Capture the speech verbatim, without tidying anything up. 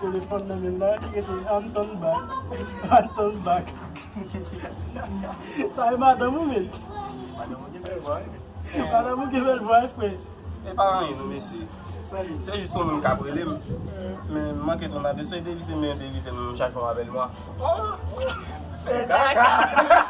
Telefòn nan men la, ki rete Anton Bak. Anton Bak. Sa e madanm ou menm? Madanm ou gen bèl vwa. Madanm ou gen bèl vwa, frè. E pa anyen non mesye. Se jis yon moun k ap rele m. Men m manke tonn ade sou devize men devize m chache yon apèl mwa. Se kaka.